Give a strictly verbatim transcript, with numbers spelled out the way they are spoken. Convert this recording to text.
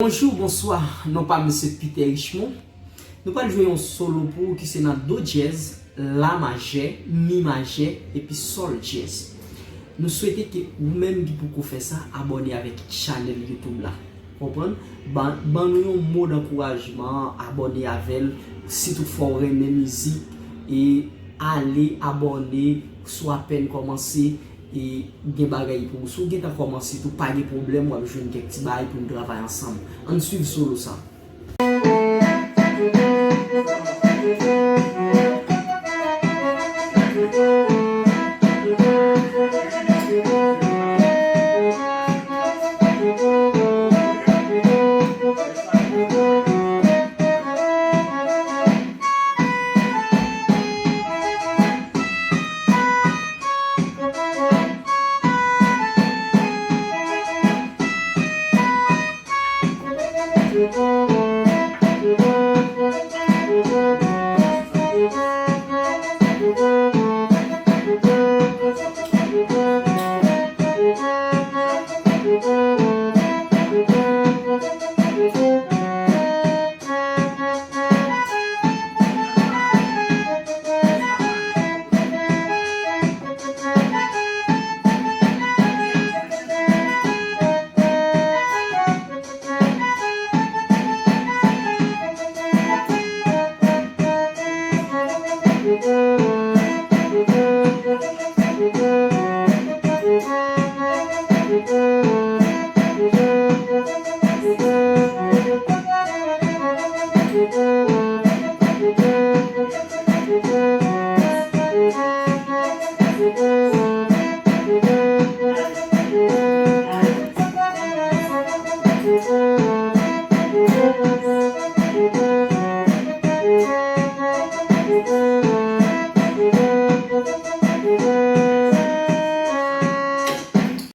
Bonjou, bonswa, non pa m se Peter Richemond. Nou pral jwe yon solo pou ou ki se nan do dyèz, la majè, mi majè, epi sòl dyèz. Nou swete ke ou menm ki poko fè sa, abòne avèk chanèl YouTube la. Konprann? Ban, ban nou yon mo dankourajman, abòne avè l, si toutfwa ou renmen mizik, e ale abòne, si w apèn kòmanse, e gen bagay pou ou. Si w gentan kòmanse tou, pa gen pwoblèm, w ap jwenn kèk ti bagay pou n travay ansanm. Ann swiv solo sa.